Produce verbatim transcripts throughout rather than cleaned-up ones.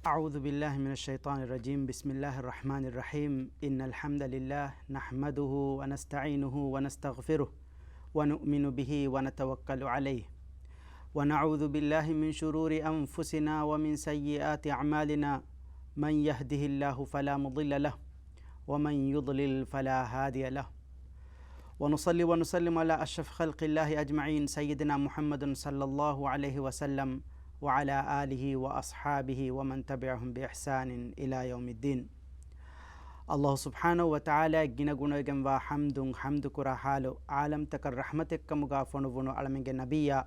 أعوذ بالله من الشيطان الرجيم. بسم الله الرحمن الرحيم. إن الحمد لله نحمده ونستعينه ونستغفره ونؤمن به ونتوكل عليه ونعوذ بالله من شرور أنفسنا ومن سيئات أعمالنا. من يهده الله فلا مضل له ومن يضلل فلا هادي له. ونصلي ونسلم على أشرف خلق الله أجمعين سيدنا محمد صلى الله عليه وسلم وعلى آله وأصحابه ومن تبعهم بإحسان إلى يوم الدين. ﷲ ސުބްޙާނަހޫ ވަތަޢާލާ ގިނަ ގުނަވެގެންވާ ޙަމްދުން ޙަމްދުކުރާ ޙާލު، ޢާލަމްތަކަށް ރަޙްމަތެއްކަމުގާ ފޮނުވުނު އަޅަމެންގެ ނަބިއްޔާ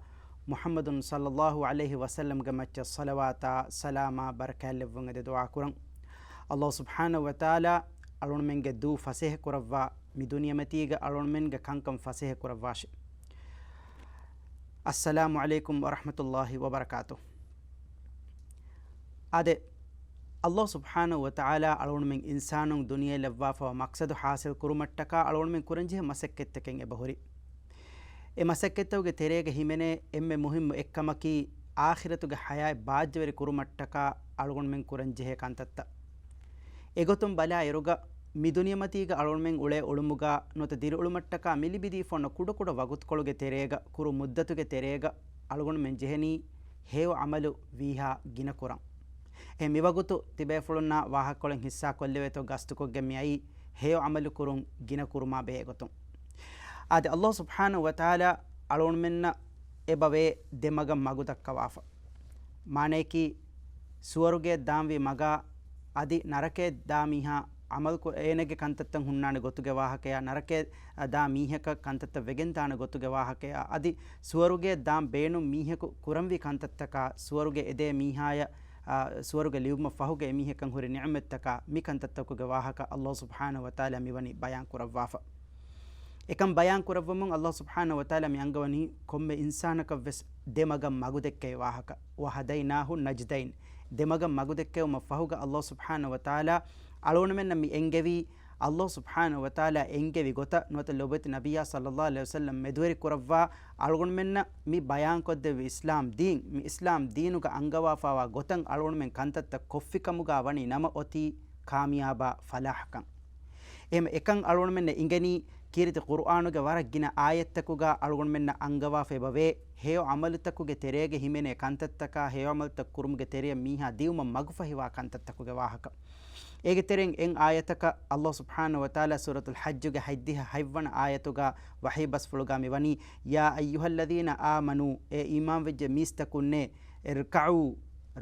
މުޙައްމަދު ޞައްލައްލާހު ޢަލައިހި ވަސައްލަމްގެ މައްޗަށް ޞަލަވާތާ ސަލާމާ ބަރަކާތްލެއްވުން އެދި ދުޢާކުރަން. ﷲ ސުބްޙާނަހޫ ވަތަޢާލާ އަޅުގަނޑުމެންގެ ދޫ ފަސޭހަކުރައްވާ، މި ދުނިޔެމަތީގަ އަޅުގަނޑުމެންގެ ކަންކަން ފަސޭހަކުރައްވާށި. އައްސަލާމު ޢަލައިކުމް ވަރަޙްމަތުﷲ ވަބަރަކާތުހު. އާދެ، ﷲ ސުބްޙާނަހޫ ވަތަޢާލާ އަޅުގަނޑުމެން އިންސާނުން ދުނިޔެއަށް ލައްވާފައިވާ މަޤްޞަދު ޙާޞިލް ކުރުމަށްޓަކާ އަޅުގަނޑުމެން ކުރަންޖެހޭ މަސައްކަތްތަކެއް އެބަހުރި. އެ މަސައްކަތްތަކުގެ ތެރޭގަ ހިމެނޭ އެންމެ މުހިއްމު އެއްކަމަކީ، އާޚިރަތުގެ ޙަޔާތް ބާއްޖަވެރި ކުރުމަށްޓަކާ އަޅުގަނޑުމެން ކުރަންޖެހޭ ކަންތައްތައް. އެގޮތުން ބަލާއިރުގަ، މި ދުނިޔެމަތީގަ އަޅުގަނޑުމެން އުޅޭ އުޅުމުގަ ނުވަތަ ދިރިއުޅުމަށްޓަކާ މި ލިބިދީފަ އޮންނަ ކުޑަކުޑަ ވަގުތުކޮޅުގެ ތެރޭގަ، ކުރު މުއްދަތުގެ ތެރޭގަ އަޅުގަނޑުމެން ޖެހެނީ ހެޔޮ ޢަމަލު ވީހާ ގިނަކުރަން. އެ މިވަގުތު ތިބޭފުޅުންނާ ވާހަކަކޮޅެއް ހިއްސާ ކޮށްލެވޭތޯ ގަސްތުކޮށްގެން މިއައީ ހެޔޮ ޢަމަލު ކުރުން ގިނަ ކުރުމާ ބެހޭ ގޮތުން. އާދެ، ﷲ ސުބްޙާނަހޫ ވަތަޢާލާ އަޅުގަނޑުމެންނަށް އެބަވޭ ދެމަގަށް މަގު ދައްކަވާފަ. މާނަޔަކީ، ސުވަރުގެ ދާންވީ މަގާ އަދި ނަރަކައެއް ދާ މީހާ ޢަމަލު ކު-، އޭނަގެ ކަންތައްތައް ހުންނާނެ ގޮތުގެ ވާހަކަޔާ، ނަރަކައަށް ދާ މީހަކަށް ކަންތައްތައް ވެގެންދާނެ ގޮތުގެ ވާހަކަޔާ، އަދި ސުވަރުގެ ދާން ބޭނުން މީހަކު ކުރަންވީ ކަންތައްތަކާ، ސުވަރުގެ އެދޭ މީހާޔަށް، އާ، ސުވަރުގެ ލިބުމަށް ފަހުގެ އެމީހަކަށް ހުރި ނިޢުމަތްތަކާ، މި ކަންތައްތަކުގެ ވާހަކަ ﷲ ސުބްޙާނަހޫ ވަތަޢާލާ މިވަނީ ބަޔާން ކުރައްވާފަ. އެކަން ބަޔާން ކުރައްވަމުން ﷲ ސުބްޙާނަހޫ ވަތަޢާލާ މި އަންގަވަނީ ކޮންމެ އިންސާނަކަށްވެސް ދެމަގަށް މަގުދެއްކެވި ވާހަކަ. وهديناه النجدين. ދެމަގަށް މަގުދެއްކެވުމަށް ފަހުގަ ﷲ ސުބްޙާނަހޫ ވަތަޢާލާ އަޅުގަނޑުމެންނަށް މި އެންގެވީ، ﷲ ސުބްޙާނަހޫ ވަތަޢާލާ އެންގެވި ގޮތަށް ނުވަތަ ލޮބުވެތި ނަބިއްޔާ ޞައްލައްލާހު ޢަލައިހި ވަސައްލަމް މެދުވެރި ކުރައްވާ އަޅުގަނޑުމެންނަށް މި ބަޔާންކޮށްދެއްވި އިސްލާމް ދީން، މި އިސްލާމް ދީނުގަ އަންގަވާފައިވާ ގޮތަށް އަޅުގަނޑުމެން ކަންތައްތައް ކޮށްފިކަމުގަ ވަނީ ނަމަ އޮތީ ކާމިޔާބާ ފަލާޙަކަން. އެހެން އެކަން އަޅުގަނޑުމެންނަށް އިނގެނީ ކީރިތި ޤުރުއާނުގެ ވަރަށް ގިނަ އާޔަތްތަކުގަ އަޅުގަނޑުމެންނަށް އަންގަވާފަ އެބަވޭ، ހެޔޮ ޢަމަލުތަކުގެ ތެރޭގަ ހިމެނޭ ކަންތައްތަކާ، ހެޔޮ ޢަމަލުތައް ކުރުމުގެ ތެރެއަށް މީހާ ދިއުމަށް މަގުފަހިވާ ކަންތައްތަކުގެ ވާހަކަ. އޭގެ ތެރެއިން އެއް އާޔަތަކަށް ﷲ ސުބްޙާނަހޫ ވަތަޢާލާ ސޫރަތުލް ޙައްޖުގެ ހަތްދިހަ ހަތްވަނަ އާޔަތުގަ ވަޙީ ބަސްފުޅުގަ މިވަނީ، يا أيها الذين آمنوا، އޭ އީމާންވެއްޖެ މީސްތަކުންނޭ، اركعوا،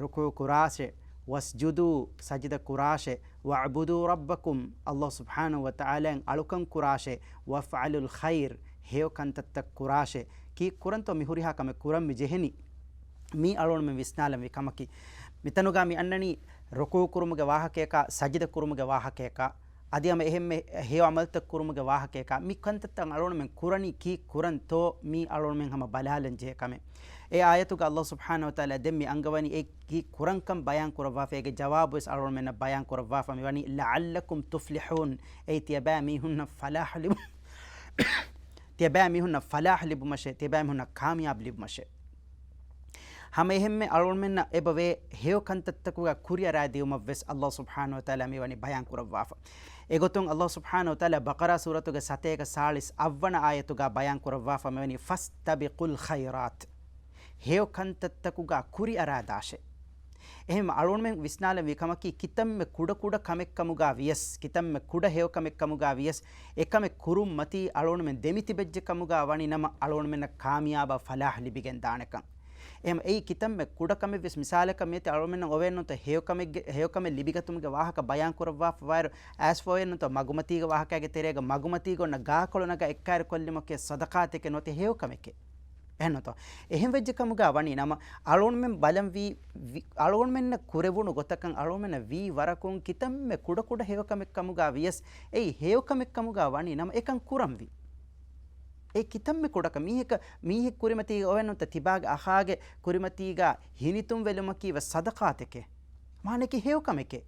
ރުކޫޢު ކުރާށޭ، واسجدوا، ސަޖިދަ ކުރާށޭ، واعبدوا ربكم، ﷲ ސުބްޙާނަހޫ ވަތަޢާލާއަށް އަޅުކަން ކުރާށޭ، وافعلوا الخير، ހެޔޮ ކަންތައްތައް ކުރާށޭ. ކީއް ކުރަންތޯ މި ހުރިހާ ކަމެއް ކުރަން މި ޖެހެނީ؟ މީ އަޅުގަނޑުމެން ވިސްނާލަންވީ ކަމަކީ. މިތަނުގަ މި އަންނަނީ ރުކޫޢު ކުރުމުގެ ވާހަކަޔަކާ، ސަޖިދަ ކުރުމުގެ ވާހަކަޔަކާ، އަދި ހަމަ އެހެންމެ ހެޔޮ ޢަމަލުތައް ކުރުމުގެ ވާހަކަޔަކާ، މި ކަންތައްތައް އަޅުގަނޑުމެން ކުރަނީ ކީއް ކުރަންތޯ މީ އަޅުގަނޑުމެން ހަމަ ބަލާލަން ޖެހޭ ކަމެއް. އެ އާޔަތުގަ ﷲ ސުބްޙާނަހޫ ވަތަޢާލާ ދެން މި އަންގަވަނީ އެ ކީއް ކުރަންކަން ބަޔާން ކުރައްވާފަ، އޭގެ ޖަވާބުވެސް އަޅުގަނޑުމެންނަށް ބަޔާން ކުރައްވާފަ މިވަނީ، لعلكم تفلحون، އެއީ ތިޔަބައިމީހުންނަށް ފަލާޙު ލިބު-، ތިޔަބައިމީހުންނަށް ފަލާޙު ލިބުމަށޭ، ތިޔަބައިމީހުންނަށް ކާމިޔާބު ލިބުމަށޭ. ހަމަ އެހެންމެ އަޅުގަނޑުމެންނަށް އެބަވޭ ހެޔޮ ކަންތައްތަކުގަ ކުރިއަރާދިއުމަށްވެސް ﷲ ސުބްޙާނަހޫ ވަތަޢާލާ މިވަނީ ބަޔާން ކުރައްވާފަ. އެގޮތުން ﷲ ސުބްޙާނަހޫ ވަތަޢާލާ ބަޤަރާ ސޫރަތުގެ ސަތޭކަ ސާޅީސް އަށްވަނަ އާޔަތުގަ ބަޔާން ކުރައްވާފަ މިވަނީ، فاستبقوا الخيرات، ހެޔޮ ކަންތައްތަކުގަ ކުރިއަރާދާށޭ. އެހެން އަޅުގަނޑުމެން ވިސްނާލަންވީ ކަމަކީ، ކިތަންމެ ކުޑަކުޑަ ކަމެއްކަމުގަ ވިޔަސް، ކިތަންމެ ކުޑަ ހެޔޮ ކަމެއްކަމުގަ ވިޔަސް، އެކަމެއް ކުރުން މަތީ އަޅުގަނޑުމެން ދެމިތިބެއްޖެ ކަމުގަ ވަނީ ނަމަ އަޅުގަނޑުމެންނަށް ކާމިޔާބާ ފަލާޙް ލިބިގެން ދާނެކަން. އެހެން އެއީ ކިތަންމެ ކުޑަކަމެއްވެސް، މިސާލަކަށް މިއޮތީ އަޅުގަނޑުމެންނަށް އޮވޭނުތަ ހެޔޮކަމެއްގެ، ހެޔޮކަމެއް ލިބިގަތުމުގެ ވާހަކަ ބަޔާން ކުރައްވާފަވާއިރު، އައިސްފަ އޮވޭނުތަ މަގުމަތީގެ ވާހަކައިގެ ތެރޭގަ މަގުމަތީގަ އޮންނަ ގާކޮޅު ނަގާ އެއްކައިރި ކޮށްލުމަކީ ޞަދަޤާތެކޭ ނުވަތަ ހެޔޮކަމެކޭ. އެހެންނުތޯ؟ އެހެން ވެއްޖެ ކަމުގަ ވަނީ ނަމަ، އަޅުގަނޑުމެން ބަލަންވީ، ވި-، އަޅުގަނޑުމެންނަށް ކުރެވުނު ގޮތަކަށް އަޅުގަނޑުމެންނަށް ވީ ވަރަކުން ކިތަންމެ ކުޑަކުޑަ ހެޔޮކަމެއްކަމުގަ ވިޔަސް، އެއީ ހެޔޮކަމެއްކަމުގަ ވަނީ ނަމަ އެކަން ކުރަންވީ. އެ ކިތަންމެ ކުޑަކަށް މީހަކަށް، މީހެއް ކުރިމަތީގަ އޮވެންނުތަ ތިބާގެ އަޚާގެ ކުރިމަތީގަ ހިނިތުންވެލުމަކީ ވެސް ޞަދަޤާތެކޭ. މާނައަކީ ހެޔޮކަމެކޭ.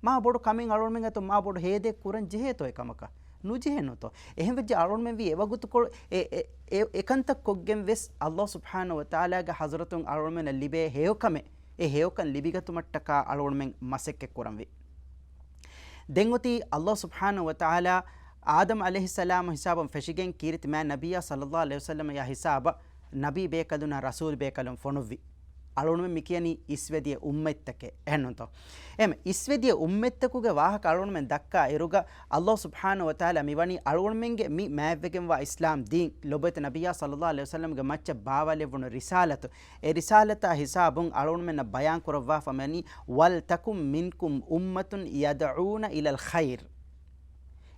މާ ބޮޑު ކަމެއް އަޅުގަނޑުމެން އަތުން މާ ބޮޑު ހޭދައެއް ކުރަން ޖެހޭތޯ އެކަމަކަށް؟ ނުޖެހޭނުތޯ؟ އެހެންވެއްޖެ އަޅުގަނޑުމެން ވީ އެވަގުތުކޮޅު އެ، އެ، އެ، އެކަންތައް ކޮށްގެން ވެސް ﷲ ސުބްޙާނަހޫ ވަތަޢާލާގެ ޙަޟްރަތުން އަޅުގަނޑުމެންނަށް ލިބޭ ހެޔޮކަމެއް. އެ ހެޔޮކަން ލިބިގަތުމަށްޓަކާ އަޅުގަނޑުމެން މަސައްކަތް ކުރަންވީ. ދެން އޮތީ އައްލާހު ސުބްޙާނަހު ވަތަޢާލާ އާދަމް ޢަލައިހިއްސަލާމް ހިސާބުން ފެށިގެން ކީރިތި މާތް ނަބިއްޔާ ޞައްލައްލާހު ޢަލައިހި ވަސައްލަމަ ޔާ ހިސާބަށް ނަބީ ބޭކަލުންނާ ރަސޫލް ބޭކަލުން ފޮނުއްވި. އަޅުގަނޑުމެން މި ކިޔަނީ އިސްވެދިޔަ އުއްމަތްތަކެއް. އެހެންނޫންތޯ؟ އެހެން އިސްވެދިޔަ އުއްމަތްތަކުގެ ވާހަކަ އަޅުގަނޑުމެން ދައްކާ އިރުގަ، އައްލާހު ސުބްޙާނަހު ވަތަޢާލާ މިވަނީ އަޅުގަނޑުމެންގެ މި މާތްވެގެންވާ އިސްލާމް ދީން، ލޮބުވެތި ނަބިއްޔާ ޞައްލައްލާހު ޢަލައިހި ވަސައްލަމްގެ މައްޗަށް ބާވާލެއްވުނު ރިސާލަތު، އެ ރިސާލަތާ ހިސާބުން އަޅުގަނޑުމެންނަށް ބަޔާން ކުރައްވާފަ މިވަނީ، "وَلْتَكُن مِّنكُمْ أُمَّةٌ يَدْعُونَ إِلَى الْخَيْرِ."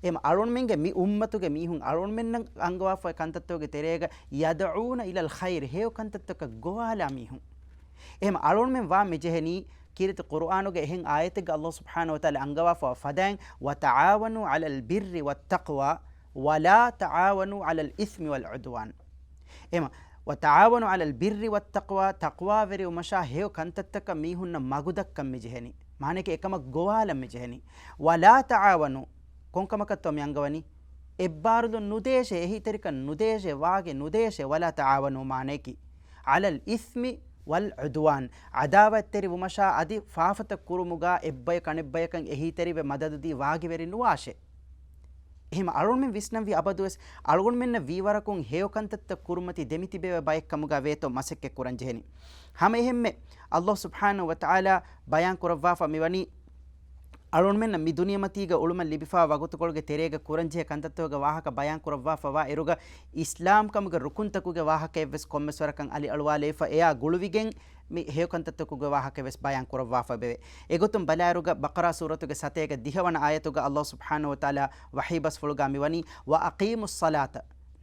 އެހެން އަޅުގަނޑުމެންގެ މި އުއްމަތުގެ މީހުން އަޅުގަނޑުމެންނަށް އަންގަވާފައި ކަންތައްތަކުގެ ތެރޭގަ، "يَدْعُونَ إِلَى الْخَيْرِ" ހެޔޮ ކަންތައްތަކަށް ގޮވާލާ މީހުން. އެހެން އަޅުގަނޑުމެން ވާން މި ޖެހެނީ، ކީރިތި ޤުރުއާނުގެ އެހެން އާޔަތެއްގަ އައްލާހު ސުބްޙާނަހު ވަތަޢާލާ އަންގަވާފަ ފަދައިން، "وَتَعَاوَنُوا عَلَى الْبِرِّ وَالتَّقْوَى وَلَا تَعَاوَنُوا عَلَى الْإِثْمِ وَالْعُدْوَانِ." އެމަ، "وَتَعَاوَنُوا عَلَى الْبِرِّ وَالتَّقْوَى" ތަޤްވާވެރިވުމަށާ ހެޔޮ ކަންތައްތަކަށް މީހުންނަށް މަގުދައްކަން މި ޖެހެނީ. މާނައަކީ އެކަމަށް ގޮވާލަން މި ޖެހެނީ. "وَلَا تَعَاوَنُوا" ކޮންކަމަކަށްތޯ މި އަންގަވަނީ؟ އެއްބާރުލުން ނުދޭށޭ، އެހީތެރިކަން ނުދޭށޭ، ވާގި ނުދޭށޭ، "وَلَا تَعَاوَنُوا" މާނައަކީ، "عَلَى الْإِثْمِ وَالْعُدْوَانِ" ޢަދާވަތްތެރިވުމަށާ އަދި ފާފަތައް ކުރުމުގާ އެއްބަޔަކު އަނެއްބަޔަކަށް އެހީތެރިވެ މަދަދުދީ ވާގިވެރި ނުވާށޭ. އެހެން އަޅުގަނޑުމެން ވިސްނަންވީ އަބަދުވެސް އަޅުގަނޑުމެންނަށް ވީވަރަކުން ހެޔޮ ކަންތައްތައް ކުރުމަތީ ދެމިތިބެވޭ ބައެއްކަމުގާ ވޭތޯ މަސައްކަތް ކުރަން ޖެހެނީ. ހަމަ އެހެންމެ އައްލާހު ސުބްޙާނަހު ވަތަޢާލާ ބަޔާން ކުރައްވާފަ މިވަނީ، އަޅުގަނޑުމެންނަށް މި ދުނިޔެމަތީގަ އުޅުމަށް ލިބިފާ ވަގުތުކޮޅުގެ ތެރޭގަ ކުރަންޖެހޭ ކަންތައްތަކުގެ ވާހަކަ ބަޔާން ކުރައްވާފަވާ އިރުގަ، އިސްލާމްކަމުގެ ރުކުންތަކުގެ ވާހަކައެއްވެސް ކޮންމެސް ވަރަކަށް އަލިއަޅުވާލައިފަ އެޔާ ގުޅުވިގެން މި ހެޔޮކަންތައްތަކުގެ ވާހަކައެއްވެސް ބަޔާން ކުރައްވާފަ އެބެވޭ. އެގޮތުން ބަލާއިރުގަ ބަޤަރާ ސޫރަތުގެ ސަތޭކަ ދިހަވަނަ އާޔަތުގަ އައްލާހު ސުބްޙާނަހު ވަތަޢާލާ ވަޙީ ބަސްފުޅުގަ މިވަނީ، "وَأَقِيمُوا الصَّلَاةَ"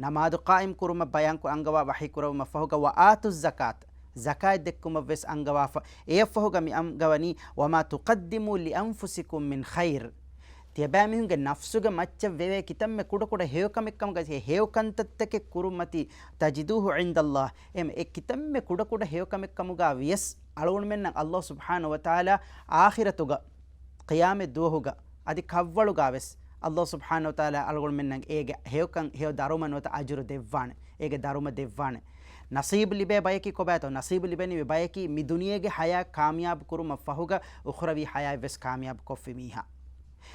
ނަމާދު ޤާއިމް ކުރުމަށް ބަޔާން ކު-، އަންގަވާ ވަޙީ ކުރެވުމަށް ފަހުގަ، "وَآتُوا الزَّكَاةَ" ޒަކާތް ދެއްކުމަށްވެސް އަންގަވާފަ. އެޔަށްފަހުގަ މި އަންގަވަނީ، "وَمَا تُقَدِّمُوا لِأَنفُسِكُمْ مِنْ خَيْرٍ" ތިޔަބައިމީހުންގެ ނަފްސުގެ މައްޗަށް ވެވޭ ކިތަންމެ ކުޑަކުޑަ ހެޔޮކަމެއްކަމުގަ ހެޔޮކަންތައްތަކެއް ކުރުމަތީ، "تَجِدُوهُ عِندَ اللَّهِ" އެމަ އެ ކިތަންމެ ކުޑަކުޑަ ހެޔޮކަމެއްކަމުގަ ވިޔަސް އަޅުގަނޑުމެންނަށް އައްލާހު ސުބްޙާނަހު ވަތަޢާލާ އާޚިރަތުގަ ޤިޔާމަތް ދުވަހުގަ އަދި ކަށްވަޅުގަވެސް އައްލާހު ސުބްޙާނަހު ވަތަޢާލާ އަޅުގަނޑުމެންނަށް އޭގެ ހެޔޮކަން ހެޔޮ ދަރުމަ ނުވަތަ އަޖުރު ދެއްވާނެ. އޭގެ ދަރުމަ ދެއްވާނެ. ނަސީބު ލިބޭ ބަޔަކީ ކޮބާތޯ؟ ނަސީބު ލިބެނީ މި ބަޔަކީ މި ދުނިޔޭގެ ޙަޔާތް ކާމިޔާބު ކުރުމަށް ފަހުގަ އުޚްރަވީ ޙަޔާތްވެސް ކާމިޔާބު ކޮށްފި މީހާ.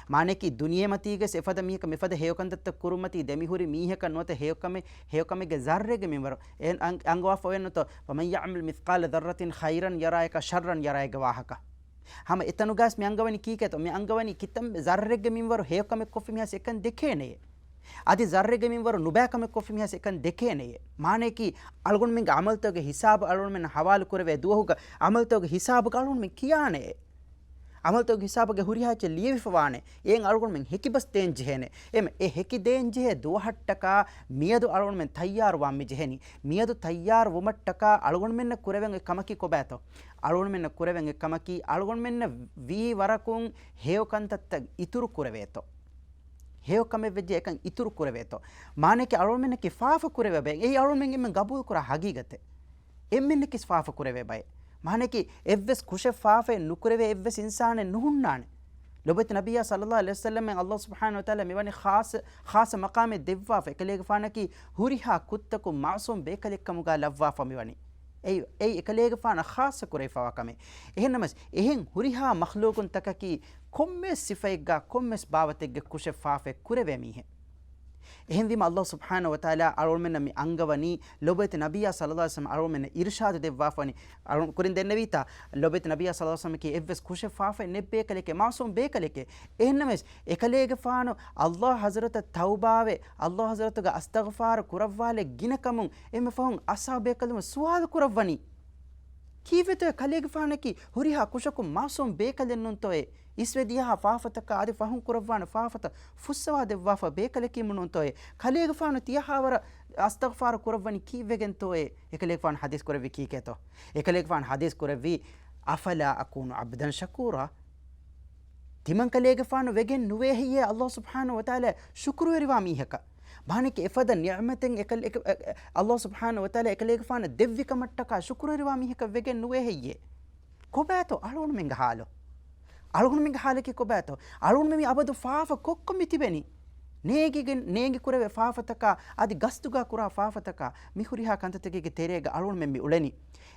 މާނައަކީ ދުނިޔެމަތީގަސް އެފަދަ މީހަކަށް މިފަދަ ހެޔޮކަންތައްތައް ކުރުމަތީ ދެމިހުރި މީހަކަށް ނުވަތަ ހެޔޮކަމެއް، ހެޔޮކަމެއްގެ ޒައްރެއްގެ މިންވަރު. އެ އަން-، އަންގަވާފަ އޮވެންނުތޯ؟ "فَمَنْ يَعْمَلْ مِثْقَالَ ذَرَّةٍ خَيْرًا يَرَهُ" ކަ شَرًّا يَرَهُ ގެ ވާހަކަ. ހަމަ އެތަނުގަސް މި އަންގަވަނީ ކީކޭތޯ؟ މި އަންގަވަނީ ކިތަންމެ ޒައްރެއްގެ މިންވަރު ހެޔޮކަމެއް ކޮށްފި މީހާސް އެކަން ދެކޭނެޔޭ. އަދި ޒައްރެއްގެ މިންވަރު ނުބައިކަމެއް ކޮށްފި މީހާސް އެކަން ދެކޭނެޔޭ. މާނައަކީ އަޅުގަނޑުމެންގެ އަމަލުތަކުގެ ހިސާބު އަޅުގަނޑުމެންނަށް ހަވާލު ކުރެވޭ ދުވަހުގަ އަމަލުތަކުގެ ހިސާބުގަ އަޅުގަނޑުމެން ކިޔާނެޔޭ. އަމަލުތަކުގެ ހިސާބުގެ ހުރިހާ އެއްޗެއް ލިޔެވިފަވާނެ. އެއިން އަޅުގަނޑުމެން ހެކިބަސް ދޭން ޖެހޭނެ. އެމަ އެ ހެކި ދޭން ޖެހޭ ދުވަހަށްޓަކާ މިއަދު އަޅުގަނޑުމެން ތައްޔާރުވާން މި ޖެހެނީ. މިއަދު ތައްޔާރު ވުމަށްޓަކާ އަޅުގަނޑުމެންނަށް ކުރެވެން އޮތް ކަމަކީ ކޮބާތޯ؟ އަޅުގަނޑުމެންނަށް ކުރެވެން އޮތް ކަމަކީ އަޅުގަނޑުމެންނަށް ވީ ވަރަކުން ހެޔޮ ކަންތައްތައް އިތުރު ކުރެވޭތޯ؟ ހެޔޮ ކަމެއް ވެއްޖެ އެކަން އިތުރު ކުރެވޭތޯ؟ މާނައަކީ އަޅުގަނޑުމެންނަކީ ފާފަ ކުރެވޭ ބައެއް. އެއީ އަޅުގަނޑުމެން އެންމެން ގަބޫލު ކުރާ ހަގީގަތެއް. އެންމެންނަކީ ފާފަ ކުރެވޭ ބައެއް. މާނައަކީ އެއްވެސް ކުށެއް ފާފައެއް ނުކުރެވޭ އެއްވެސް އިންސާނެއް ނުހުންނާނެ. ލޮބުވެތި ނަބިއްޔާ ޞައްލައްލާހު ޢަލައިހި ވަސައްލަމައަށް އައްލާހު ސުބްޙާނަހު ވަތަޢާލާ މިވަނީ ޚާއްޞަ، ޚާއްޞަ މަޤާމެއް ދެއްވާފަ. އެކަލޭގެފާނަކީ ހުރިހާ ކުށްތަކުން މަޢުޞޫމް ބޭކަލެއްކަމުގާ ލައްވާފަ މިވަނީ. އެއީ، އެއީ އެކަލޭގެފާނަށް ޚާއްޞަ ކުރެވިފަވާ ކަމެއް. އެހެންނަމަސް، އެހެން ހުރިހާ މަޚްލޫޤުންތަކަކީ ކޮންމެވެސް ސިފައެއްގާ ކޮންމެވެސް ބާވަތެއްގެ ކުށެއް ފާފައެއް ކުރެވޭ މީހެއް. އެހެންވީމަ، އައްލާހު ސުބްޙާނަހު ވަތަޢާލާ އަޅުގަނޑުމެންނަށް މި އަންގަވަނީ، ލޮބުވެތި ނަބިއްޔާ ޞައްލައްލާހު ޢަލައިހި ވަސައްލަމަ އަޅުގަނޑުމެންނަށް އިރުޝާދު ދެއްވާފަވަނީ، އަޅު-، ކުރިން ދެންނެވީތާ، ލޮބުވެތި ނަބިއްޔާ ޞައްލައްލާހު ޢަލައިހި ވަސައްލަމަކީ އެއްވެސް ކުށެއް ފާފައެއް ނެއްބޭ ކަލެކޭ، މަޢުޞޫމް ބޭކަލެކޭ. އެހެންނަމަވެސް، އެކަލޭގެފާނު އައްލާހު ޙަޟްރަތަށް ތައުބާވެ، އައްލާހު ޙަޟްރަތުގަ އަސްތަޣްފާރު ކުރައްވާލެ ގިނަ ކަމުން އެންމެ ފަހުން އަޞްޙާބު ބޭކަލުން ސުވާލު ކުރައްވަނީ. ކީއްވެތޯ ކަލޭގެފާނަކީ ހުރިހާ ކުށަކުން މަޢުޞޫމް ބޭކަލެއް ނޫންތޯއޭ؟ އިސްވެ ދިޔަހާ ފާފަތަކާ އަދި ފަހުން ކުރައްވާނެ ފާފަތައް ފުއްސަވާ ދެއްވާފަ ބޭކަލަކީމު ނޫންތޯއޭ؟ ކަލޭގެފާނު ތިޔަހާވަރަށް އަސްތަޣްފާރު ކުރައްވަނީ ކީއްވެގެންތޯއޭ؟ އެކަލޭގެފާނު ޙަދީޘް ކުރެއްވީ ކީކޭތޯ؟ އެކަލޭގެފާނު ޙަދީޘް ކުރެއްވީ، "أَفَلَا أَكُونُ عَبْدًا شَكُورًا." ތިމަން ކަލޭގެފާނު ވެގެން ނުވޭ ހެއްޔޭ އައްލާހު ސުބްޙާނަހު ވަތަޢާލާ ޝުކުރުވެރިވާ މީހަކަށް؟ މާނައަކީ އެފަދަ ނިޢުމަތެއް އެކަލޭ-، އެކ-، އެ-، އެ-، އައްލާހު ސުބްޙާނަހު ވަތަޢާލާ އެކަލޭގެފާނަށް ދެއްވި ކަމަށްޓަކާ ޝުކުރުވެރިވާ މީހަކަށް ވެގެން ނުވޭ ހެއްޔޭ؟ ކޮބާތޯ އަޅުގަނޑުމެންގެ ޙާލު؟ އަޅުގަނޑުމެންގެ ޙާލަކީ ކޮބާތޯ؟ އަޅުގަނޑުމެން މި އަބަދު ފާފަ ކޮށްކޮށް މި ތިބެނީ. ނޭނގިގެން، ނޭނގި ކުރެވޭ ފާފަތަކާ، އަދި ގަސްދުގާ ކުރާ ފާފަތަކާ، މި ހުރިހާ ކަންތައްތަކެއްގެ ތެރޭގަ އަޅުގަނޑުމެން މި އުޅެނީ.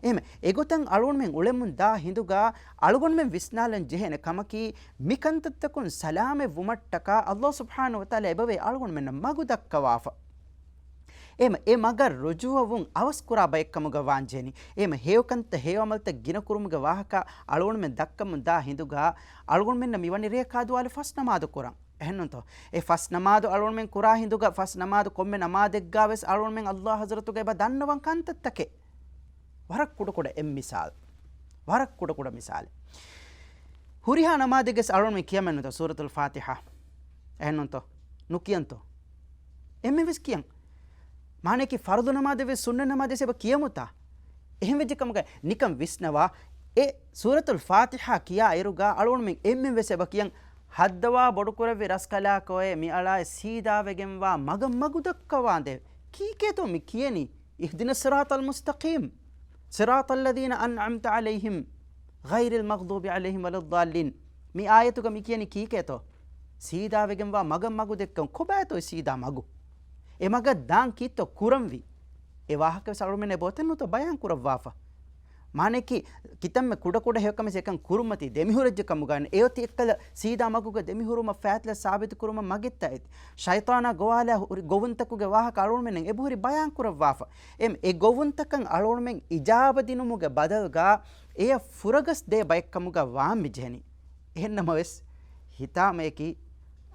އެހެން އެގޮތަށް އަޅުގަނޑުމެން އުޅެމުން ދާ ހިނދުގަ އަޅުގަނޑުމެން ވިސްނާލަން ޖެހޭނެ ކަމަކީ، މި ކަންތައްތަކުން ސަލާމަތް ވުމަށްޓަކާ އައްލާހު ސުބްޙާނަހު ވަތަޢާލާ އެބަވޭ އަޅުގަނޑުމެންނަށް މަގު ދައްކަވާފަ. އެ، އެ މަގަށް ރުޖޫޢަވުން އަވަސް ކުރާ ބައެއްކަމުގަ ވާންޖެހެނީ. އެ މަ ހެޔޮކަންތައް ހެޔޮ ޢަމަލުތައް ގިނަ ކުރުމުގެ ވާހަކަ އަޅުގަނޑުމެން ދައްކަމުން ދާ ހިނދުގަ އަޅުގަނޑުމެންނަށް މިވަނީ ރޭ ކާދުވާލި ފަސް ނަމާދު ކުރަން. އެހެންނޫންތޯ؟ އެ ފަސް ނަމާދު އަޅުގަނޑުމެން ކުރާ ހިނދުގަ ފަސް ނަމާދު ކޮންމެ ނަމާދެއްގަ ވެސް އަޅުގަނޑުމެން އައްލާހު ޙަޟްރަތުގަ އެބަ ދަންނަވަން ކަންތައްތަކެއް. ވަރަށް ކުޑަކުޑަ އެއް މިސާލް. ވަރަށް ކުޑަކުޑަ މިސާލެއް. ހުރިހާ ނަމާދެއްގެސް އަޅުގަނޑުމެން ކިޔަމެއްނުތޯ ސޫރަތުލް ފާތިޙާ؟ އެހެންނޫންތޯ؟ ނުކިޔަންތޯ؟ އެންމެން ވެސް ކިޔަން. މާނައަކީ ފަރުޟު ނަމާދެއްވެސް ސުންނަތް ނަމާދެއްސް އެބަ ކިޔަމުތާ؟ އެހެން ވެއްޖެ ކަމުގައި ނިކަން ވިސްނަވާ، އެ ސޫރަތުލް ފާތިޙާ ކިޔާ އިރުގަ އަޅުގަނޑުމެން އެންމެން ވެސް އެބަ ކިޔަން، ހައްދަވާ ބޮޑުކުރެއްވި ރަސްކަލާކޮއެ މިއަޅާއި ސީދާވެގެންވާ މަގަށް މަގު ދައްކަވާނދޭ. ކީކޭތޯ މި ކިޔަނީ؟ اهدنا الصراط المستقيم صراط الذين أنعمت عليهم غير المغضوب عليهم ولا الضالين. މި އާޔަތުގަ މި ކިޔަނީ ކީކޭތޯ؟ ސީދާވެގެންވާ މަގަށް މަގު ދެއްކަން. ކޮބާތޯ ސީދާ މަގު؟ އެ މަގަށް ދާން ކީއްތޯ ކުރަންވީ؟ އެ ވާހަކަ ވެސް އަޅުމެން އެބައޮތެއްނުތޯ ބަޔާން ކުރައްވާފަ. މާނައަކީ، ކިތަންމެ ކުޑަކުޑަ ހެޔޮކަމެސް އެކަން ކުރުމަތީ ދެމިހުރެއްޖެ ކަމުގައި އެއޮތީ އެއްކަލަ ސީދާ މަގުގަ ދެމިހުރުމަށް ފާތިލަ ސާބިތު ކުރުމަށް މަގެއްތަ އެތި؟ ޝައިޠާނާ ގޮވާލާ ހުރި ގޮވުންތަކުގެ ވާހަކަ އަޅުގަނޑުމެން އެބަހުރި ބަޔާން ކުރައްވާފަ. އެ، އެ ގޮވުންތަކަށް އަޅުގަނޑުމެން އިޖާބަ ދިނުމުގެ ބަދަލުގަ އެޔަށް ފުރަގަސް ދޭ ބައެއްކަމުގަ ވާން މި ޖެހެނީ. އެހެންނަމަވެސް، ހިތާމައަކީ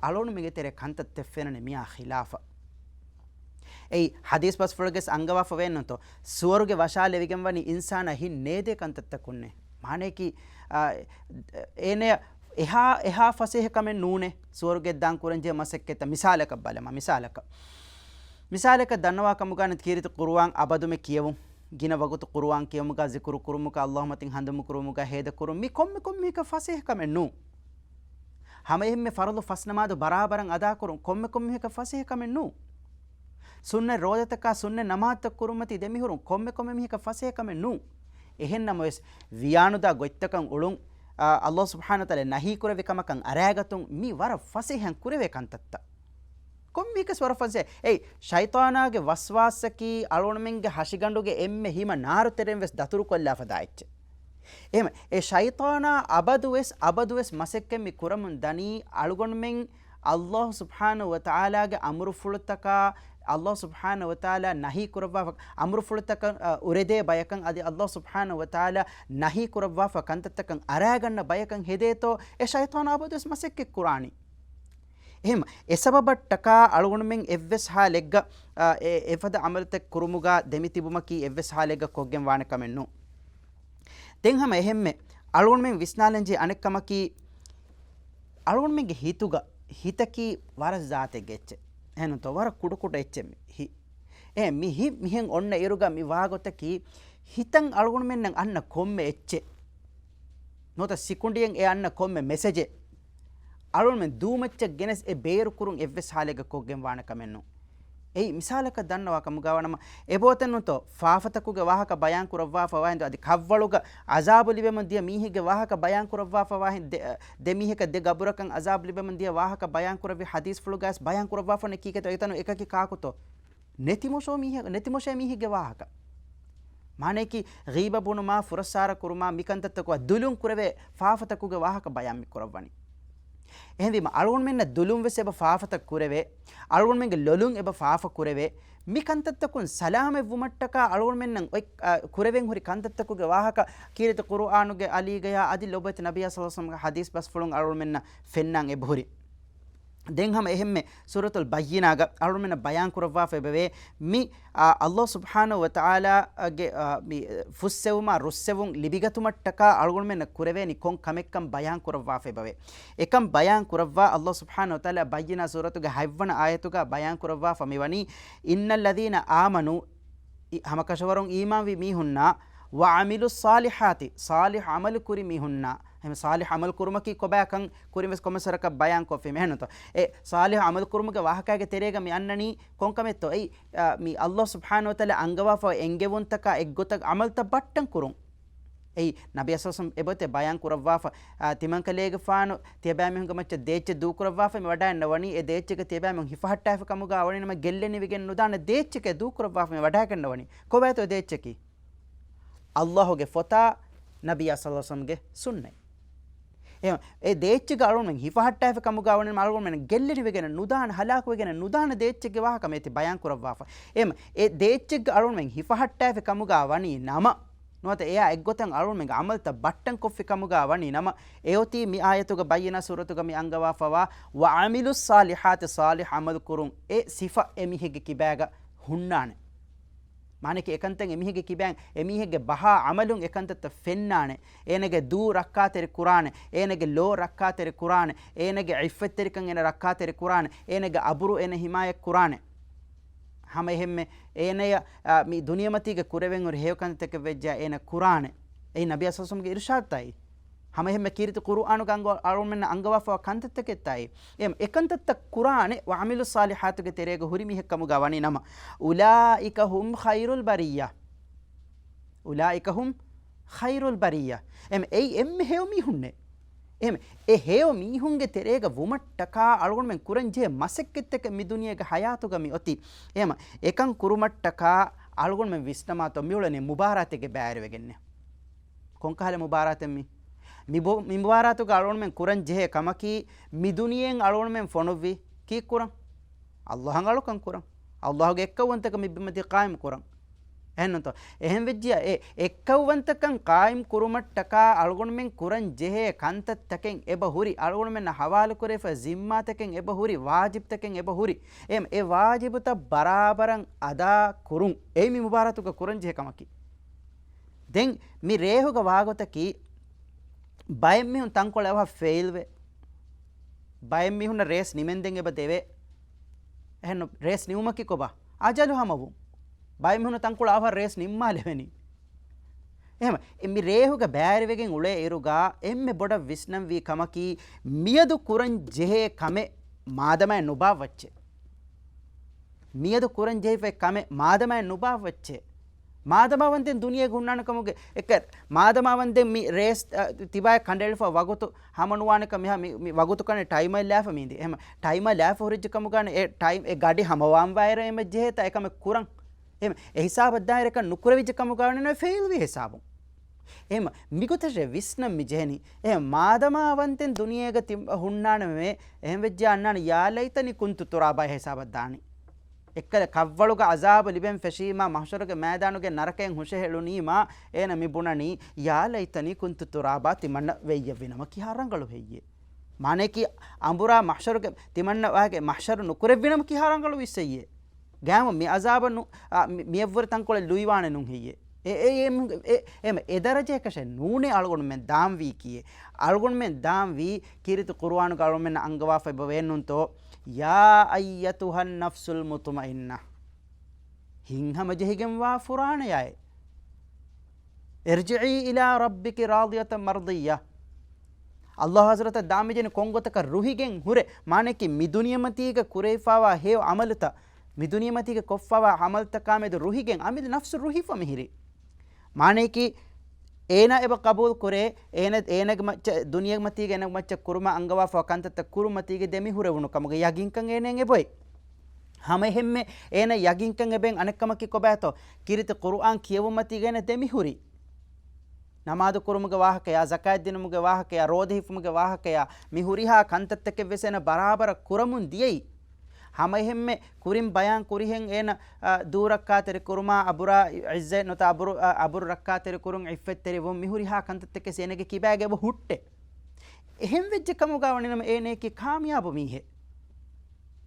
އަޅުގަނޑުމެންގެ ތެރޭ ކަންތައްތައް ފެންނަނީ މިއާ ޚިލާފަށް. އެއީ، ޙަދީޘް ބަސްފުޅުގެސް އަންގަވާފަ ވޭންނުތޯ؟ ސުވަރުގެ ވަށާލެވިގެން ވަނީ އިންސާނާ ހިތް ނޭދޭ ކަންތައްތަކުންނޭ. މާނައަކީ، އާ، އޭނަޔަށް އެހާ، އެހާ ފަސޭހަ ކަމެއް ނޫނޭ ސުވަރުގެ ދާން ކުރަންޖެހޭ މަސައްކަތްތައް. މިސާލަކަށް ބަލަމާ، މިސާލަކަށް. މިސާލަކަށް ދަންނަވާ ކަމުގައި ކީރިތި ޤުރުއާން އަބަދުމެ ކިޔެވުން، ގިނަ ވަގުތު ޤުރުއާން ކިޔެވުމުގަ، ޒިކުރު ކުރުމުގަ، އައްލާހު މަތިން ހަނދުމަ ކުރުމުގަ، ހޭދަ ކުރުން، މި ކޮންމެ ކޮންމެހަކަށް ފަސޭހަ ކަމެއް ނޫން. ހަމައެހެންމެ ފަރުޟު ފަސް ނަމާދު ބަރާބަރަށް އަދާކުރުން ކޮންމެ ކޮންމެހަކަށް ފަސޭހަ ކަމެއް ނޫން. ސުންނަތް ރޯދަތަކާ ސުންނަތް ނަމާދުތައް ކުރުމަތީ ދެމިހުރުން ކޮންމެ ކޮންމެ މީހަކަށް ފަސޭހަ ކަމެއް ނޫން. އެހެން ނަމަވެސް، ވިޔާނުދާ ގޮތްތަކަށް އުޅުން، އާ، އައްލާހު ސުބްޙާނަހު ވަތަޢާލާ ނަހީ ކުރެއްވި ކަމަކަށް އަރާގަތުން މި ވަރަށް ފަސޭހައިން ކުރެވޭ ކަންތައްތައް. ކޮންމީކަސް ވަރަށް ފަސޭހަ. އެއީ، ޝައިޠާނާގެ ވަސްވާސަކީ އަޅުގަނޑުމެންގެ ހަށިގަނޑުގެ އެންމެ ހިމަ ނާރު ތެރެއިން ވެސް ދަތުރުކޮށްލާފަ ދާ އެއްޗެއް. އެހެން، އެ ޝައިޠާނާ އަބަދުވެސް، އަބަދުވެސް މަސައްކަތް މި ކުރަމުން ދަނީ އަޅުގަނޑުމެން އައްލާހު ސުބްޙާނަހު ވަތަޢާލާގެ އަމުރުފުޅުތަކާ، އައްލާހު ސުބްޙާނަހު ވަތަޢާލާ ނަހީ ކުރައްވާފަ، އަމުރުފުޅުތަކަށް، އަ، އުރެދޭ ބަޔަކަށް އަދި އައްލާހު ސުބްޙާނަހު ވަތަޢާލާ ނަހީ ކުރައްވާފަ ކަންތައްތަކަށް އަރާގަންނަ ބަޔަކަށް ހެދޭތޯ، އެ ޝައިޠާނާ އަބަދުވެސް މަސައްކަތް ކުރާނީ. އެހެން، އެ ސަބަބަށްޓަކާ އަޅުގަނޑުމެން އެއްވެސް ޙާލެއްގަ، އާ، އެ، އެފަދަ ޢަމަލުތައް ކުރުމުގަ ދެމިތިބުމަކީ އެއްވެސް ޙާލެއްގަ ކޮށްގެން ވާނެ ކަމެއް ނޫން. ދެން ހަމަ އެހެންމެ، އަޅުގަނޑުމެން ވިސްނާލަންޖެހޭ އަނެއް ކަމަކީ، އަޅުގަނޑުމެންގެ ހިތުގަ، ހިތަކީ ވަރަށް ޒާތެއްގެ އެއްޗެއް. އެހެންތޯ؟ ވަރަށް ކުޑަކުޑަ އެއްޗެއް މި ހި-، އެ، މި ހިތް މިހެން އޮންނަ އިރުގަ މި ވާގޮތަކީ، ހިތަށް އަޅުގަނޑުމެންނަށް އަންނަ ކޮންމެ އެއްޗެއް. ނުވަތަ ސިކުނޑިއެއް އެ އަންނަ ކޮންމެ މެސެޖެއް އަޅުގަނޑުމެން ދޫމައްޗަށް ގެނެސް އެ ބޭރުކުރުން އެއްވެސް ޙާލެއްގަ ކޮށްގެން ވާނެ ކަމެއް ނޫން. އެއީ މިސާލަކަށް ދަންނަވާ ކަމުގަ ވަނަމަ، އެބައޮތެއްނުތޯ؟ ފާފަތަކުގެ ވާހަކަ ބަޔާން ކުރައްވާފަ ވާހިނދު އަދި ކަށްވަޅުގަ ޢަޒާބު ލިބެމުން ދިޔަ މީހެއްގެ ވާހަކަ ބަޔާން ކުރައްވާފަ ވާހިނދު ދެ، ދެ މީހަކަށް ދެ ގަބުރަކަށް ޢަޒާބު ލިބެމުން ދިޔަ ވާހަކަ ބަޔާން ކުރެއްވި ޙަދީޘްފުޅުގައިސް ބަޔާން ކުރައްވާފަ ވަނީ ކީކޭތޯ؟ އެތަނު އެކަކީ ކާކުތޯ؟ ނެތިމޮށޯ މީހެއް، ނެތިމޮށޭ މީހެއްގެ ވާހަކަ. މާނައަކީ، ޣީބަ ބުނުމާ، ފުރައްސާރަ ކުރުމާ، މިކަންތައްތަކުގަ ދުލުން ކުރެވޭ ފާފަތަކުގެ ވާހަކަ ބަޔާން މި ކުރައްވަނީ. އެހެންވީމަ، އަޅުގަނޑުމެންނަށް ދުލުން ވެސް އެބަ ފާފަތައް ކުރެވޭ، އަޅުގަނޑުމެންގެ ލޮލުން އެބަ ފާފަ ކުރެވޭ، މި ކަންތައްތަކުން ސަލާމަތް ވުމަށްޓަކާ އަޅުގަނޑުމެންނަށް އޮތް، އަ، ކުރެވެން ހުރި ކަންތައްތަކުގެ ވާހަކަ ކީރިތި ޤުރުއާނުގެ އަލީގަޔާ އަދި ލޮބުވެތި ނަބިއްޔާ ޞައްލަﷲު ޢަލައިހި ވަސައްލަމްގެ ޙަދީޘް ބަސްފުޅުން އަޅުގަނޑުމެންނަށް ފެންނާން އެބަހުރި. ދެން ހަމަ އެހެންމެ ސޫރަތުލް ބައްޔިނާގަ އަޅުގަނޑުމެންނަށް ބަޔާން ކުރައްވާފަ އެބަވޭ މި، އާ، އައްލާހު ސުބްޙާނަހު ވަތަޢާލާގެ، އާ، މި ފުއްސެވުމާ ރުއްސެވުން ލިބިގަތުމަށްޓަކާ އަޅުގަނޑުމެންނަށް ކުރެވޭނީ ކޮން ކަމެއްކަން ބަޔާން ކުރައްވާފަ އެބަވޭ. އެކަން ބަޔާން ކުރައްވާ އައްލާހު ސުބްޙާނަހު ވަތަޢާލާ ބައްޔިނާ ސޫރަތުގެ ހަތްވަނަ އާޔަތުގަ ބަޔާން ކުރައްވާފަ މިވަނީ، إن الذين آمنوا، އި-، ހަމަކަށަވަރުން އީމާންވި މީހުންނާ، وعملوا الصالحات، ޞާލިޙު ޢަމަލު ކުރި މީހުންނާ، އެހެން ޞާލިޙު ޢަމަލު ކުރުމަކީ ކޮބާކަން ކުރިން ވެސް ކޮންމެސް ވަރަކަށް ބަޔާން ކޮށްފީމެ. އެހެންނުތޯ؟ އެ ޞާލިޙު ޢަމަލު ކުރުމުގެ ވާހަކައިގެ ތެރޭގަ މި އަންނަނީ ކޮންކަމެއްތޯ؟ އެއީ، އާ، މި އައްލާހު ސުބްޙާނަހު ވަތަޢާލާ އަންގަވާފަ އެންގެވުންތަކާ އެއްގޮތަށް ޢަމަލުތައް ބައްޓަން ކުރުން. އެއީ، ނަބިއްޔާ ޞައްލަﷲު ވަސައްލަމް އެބައޮތޭ ބަޔާން ކުރައްވާފަ، އާ، ތިމަންކަލޭގެފާނު ތިޔަބައިމީހުންގެ މައްޗަށް ދޭއްޗެއް ދޫކުރައްވާފަ މި ވަޑައިންނަވަނީ، އެ ދޭއްޗެއްގަ ތިޔަބައިމީހުން ހިފަހައްޓާފަ ކަމުގަ ވަނީ ނަމަ، ގެއްލެނިވެގެން ނުދާނެ ދޭއްޗެކޭ ދޫކުރައްވާފަ މި ވަޑައިގަންނަވަނީ. ކޮބާތޯ ދޭއްޗަކީ؟ ﷲގެ ފޮތާ، ނަބިއްޔާ ޞައްލަﷲު ވަސައްލަމްގެ ސުންނަތް. އެ، އެ ދޭއްޗެއްގަ އަޅުގަނޑުމެން ހިފަހައްޓާފަ ކަމުގަ ވަނީ ނަމަ، އަޅުގަނޑުމެން ގެއްލެނިވެގެން ނުދާނެ، ހަލާކުވެގެން ނުދާނެ ދޭއްޗެއްގެ ވާހަކަ މިއޮތީ ބަޔާން ކުރައްވާފަ. އެ، އެ ދޭއްޗެއްގަ އަޅުގަނޑުމެން ހިފަހައްޓާފަ ކަމުގަ ވަނީ ނަމަ، ނުވަތަ އެއާ އެއްގޮތަށް އަޅުގަނޑުމެންގެ ޢަމަލުތައް ބައްޓަން ކޮށްފި ކަމުގަ ވަނީ ނަމަ، އެއޮތީ މި އާޔަތުގަ ބައްޔިނާ ސޫރަތުގަ މި އަންގަވާފަވާ، "وعملوا الصالحات" ޞާލިޙު ޢަމަލު ކުރުން، އެ ސިފަ އެމީހެއްގެ ކިބާގަ ހުންނާނެ. މާނައަކީ އެކަންތައް އެމީހެއްގެ ކިބައިން، އެމީހެއްގެ ބަހާ ޢަމަލުން އެކަންތައްތައް ފެންނާނެ. އޭނަގެ ދޫ ރައްކާތެރި ކުރާނެ. އޭނަގެ ލޯ ރައްކާތެރި ކުރާނެ. އޭނަގެ ޢިއްފަތްތެރިކަން އޭނަ ރައްކާތެރި ކުރާނެ. އޭނަގެ އަބުރު އޭނަ ހިމާޔަތް ކުރާނެ. ހަމަ އެހެންމެ އޭނަޔަށް، އާ، މި ދުނިޔެމަތީގަ ކުރެވެން ހުރި ހެޔޮ ކަންތައްތަކެއް ވެއްޖާ އޭނަ ކުރާނެ. އެއީ ނަބިއްޔާ ޞައްލަﷲު ވަސައްލަމްގެ އިރުޝާދުތާއި. ހަމަ އެހެންމެ ކީރިތި ޤުރުއާނުގަ އަންގަ-، އަޅުގަނޑުމެންނަށް އަންގަވާފަވާ ކަންތައްތަކެއްތާއި. އެ، އެކަންތައްތައް ކުރާނެ، "وعملوا الصالحات" ގެ ތެރޭގަ ހުރި މީހެއް ކަމުގަ ވަނީ ނަމަ، "أولئك هم خير البرية." "أولئك هم خير البرية." އެމް، އެއީ އެންމެ ހެޔޮ މީހުންނޭ. އެމް، އެ ހެޔޮ މީހުންގެ ތެރޭގަ ވުމަށްޓަކާ އަޅުގަނޑުމެން ކުރަން ޖެހޭ މަސައްކަތްތަކެއް މި ދުނިޔޭގަ ޙަޔާތުގަ މި އޮތީ. އެމް، އެކަން ކުރުމަށްޓަކާ އަޅުގަނޑުމެން ވިސްނަމާތޯ މިއުޅެނީ މުބާރާތެއްގެ ބައިވެރިވެގެންނޭ. ކޮންކަހަލަ މުބާރާތެއް މީ؟ މި ބޮ-، މި މުބާރާތުގަ އަޅުގަނޑުމެން ކުރަން ޖެހޭ ކަމަކީ، މި ދުނިޔެއިން އަޅުގަނޑުމެން ފޮނުއްވީ ކީއްކުރަން؟ ﷲ އަށް އަޅުކަން ކުރަން. ﷲގެ އެއްކައުވަންތަކަން މި ބިމަތީ ޤާއިމް ކުރަން. އެހެންނުތޯ؟ އެހެން ވެއްޖިޔާ، އެ އެއްކައުވަންތަކަން ޤާއިމް ކުރުމަށްޓަކާ އަޅުގަނޑުމެން ކުރަން ޖެހޭ ކަންތައްތަކެއް އެބަ ހުރި، އަޅުގަނޑުމެންނަށް ޙަވާލުކުރެވިފައި ޒިންމާތަކެއް އެބަ ހުރި، ވާޖިބްތަކެއް އެބަ ހުރި. އެ، އެ ވާޖިބުތައް ބަރާބަރަށް އަދާ ކުރުން. އެއީ މި މުބާރާތުގަ ކުރަން ޖެހޭ ކަމަކީ. ދެން މި ރޭހުގަ ވާގޮތަކީ، ބައެއް މީހުން ތަންކޮޅެއް އަވަހަށް ފެއިލްވޭ. ބައެއް މީހުންނަށް ރޭސް ނިމެންދެން އެބަ ދެވޭ. އެހެން ރޭސް ނިމުމަކީ ކޮބާ؟ އަޖަލު ހަމަވުން. ބައެއް މީހުންނަށް ތަންކޮޅެއް އަވަހަށް ރޭސް ނިންމާލެވެނީ. އެހެން މި ރޭހުގަ ބައިވެރިވެގެން އުޅޭ އިރުގަ އެންމެ ބޮޑަށް ވިސްނަންވީ ކަމަކީ، މިއަދު ކުރަން ޖެހޭ ކަމެއް މާދަމާއެއް ނުބާއްވައްޗޭ. މިއަދު ކުރަން ޖެހިފައި ކަމެއް މާދަމާއެއް ނުބާއްވައްޗޭ. މާދަމާވަންދެން ދުނިޔޭގަ ހުންނާނެ ކަމުގެ އެކަ-، މާދަމާވަންދެން މި ރޭސް، އަ، ތިބާއެއް ކަނޑައެޅިފަ ވަގުތު ހަމަނުވާނެކަ މިހާ މި، މި ވަގުތު ކަނެ ޓައިމަރ ލާފަ މީނދި. އެހެމަ ޓައިމަރ ލާފަ ހުރެއްޖެ ކަމުގާނެ އެ ޓައިމް އެ ގަޑި ހަމަވާން ވާއިރަށް އެމެ ޖެހޭތަ އެކަމެއް ކުރަން. އެހެމަ އެ ހިސާބަށް ދާއިރަކަށް ނުކުރެވިއްޖެ ކަމުގާނެ ފެއިލްވި ހިސާބުން. އެހެމަ މިގޮތަށް ވިސްނަން މި ޖެހެނީ. އެހެމަ މާދަމާވަންދެން ދުނިޔޭގަ ތި ހުންނާނެމެ އެހެން ވެއްޖެ އަންނާނެ ޔާ ލައިތަނީ ކުންތު ތުރާބާ ހިސާބަށް ދާނީ. އެއްކަލަ ކަށްވަޅުގަ އަޒާބު ލިބެން ފެށީމާ، މަޙްޝަރުގެ މައިދާނުގެ ނަރަކައިން ހުށަހެޅުނީމާ، އޭނަ މި ބުނަނީ، "ޔާ ލައިތަނީ ކުންތު ތުރާބާ" ތިމަންނަ ވެއްޔެއްވިނަމަ ކިހާ ރަނގަޅު ހެއްޔޭ؟ މާނައަކީ، އަނބުރާ މަޙްޝަރުގެ ތިމަންނަ ވާގެ މަޙްޝަރު ނުކުރެއްވިނަމަ ކިހާ ރަނގަޅު ވިއްސެއްޔޭ؟ ގާމު މި އަޒާބަށް ނު-، އާ، މި-، މިއަށްވުރެ ތަންކޮޅެއް ލުއިވާނެ ނޫން ހެއްޔޭ؟ އެ، އެ، އެ، އެ، އެ، އެ ދަރަޖައަކަށެއް ނޫނޭ އަޅުގަނޑުމެން ދާންވީކީއެއް. އަޅުގަނޑުމެން ދާންވީ ކީރިތި ޤުރުއާނުގަ އަޅުގަނޑުމެންނަށް އަންގަވާފަ އެބަ ވޭނުންތޯ، "يا أيتها النفس المطمئنة." ހިތްހަމަޖެހިގެންވާ ފުރާނަޔާއޭ. "ارجعي إلى ربك راضية مرضية." ﷲ ޙަޟްރަތަށް ދާން މި ޖެހެނީ ކޮންގޮތަކަށް ރުހިގެން ހުރެ، މާނައަކީ މި ދުނިޔެމަތީގަ ކުރެވިފަވާ ހެޔޮ ޢަމަލުތައް، މި ދުނިޔެމަތީގަ ކޮށްފަވާ ޢަމަލުތަކާމެދު ރުހިގެން، އަމިއްލަ ނަފްސު ރުހިފަ މިހިރީ. މާނައަކީ، އޭނާ އެބަ ޤަބޫލު ކުރޭ، އޭނަ، އޭނަގެ މައްޗަށް، ދުނިޔެ މަތީގަ އޭނަގެ މައްޗަށް ކުރުމަށް އަންގަވާފަ ކަންތައްތައް ކުރުމަތީގަ ދެމިހުރެވުނު ކަމުގެ ޔަގީންކަން އޭނައަށް އެބޮތް. ހަމައެހެންމެ އޭނަ ޔަގީންކަން އެބައިން އަނެއްކަމަކީ ކޮބާތޯ؟ ކީރިތި ޤުރުއާން ކިޔެވުމަތީގަ އޭނަ ދެމިހުރީ. ނަމާދު ކުރުމުގެ ވާހަކަޔާ، ޒަކާތް ދިނުމުގެ ވާހަކަޔާ، ރޯދަ ހިފުމުގެ ވާހަކަޔާ، މި ހުރިހާ ކަންތައްތަކެއް ވެސް އޭނަ ބަރާބަރަށް ކުރަމުން ދިޔައީ. ހަމައެހެންމެ ކުރިން ބަޔާން ކުރިހެން އޭނަ، އަ، ދޫ ރައްކާތެރި ކުރުމާ، އަބުރާ ޢިއްޒަތް ނުވަތަ އަބުރު، އަ، އަބުރު ރައްކާތެރި ކުރުން، ޢިއްފަތްތެރިވުން، މި ހުރިހާ ކަންތައްތަކެއް އޭނަގެ ކިބާގަ އެބަ ހުއްޓޭ. އެހެން ވެއްޖެ ކަމުގަ ވަނީނަމަ އޭނައަކީ ކާމިޔާބު މީހެއް.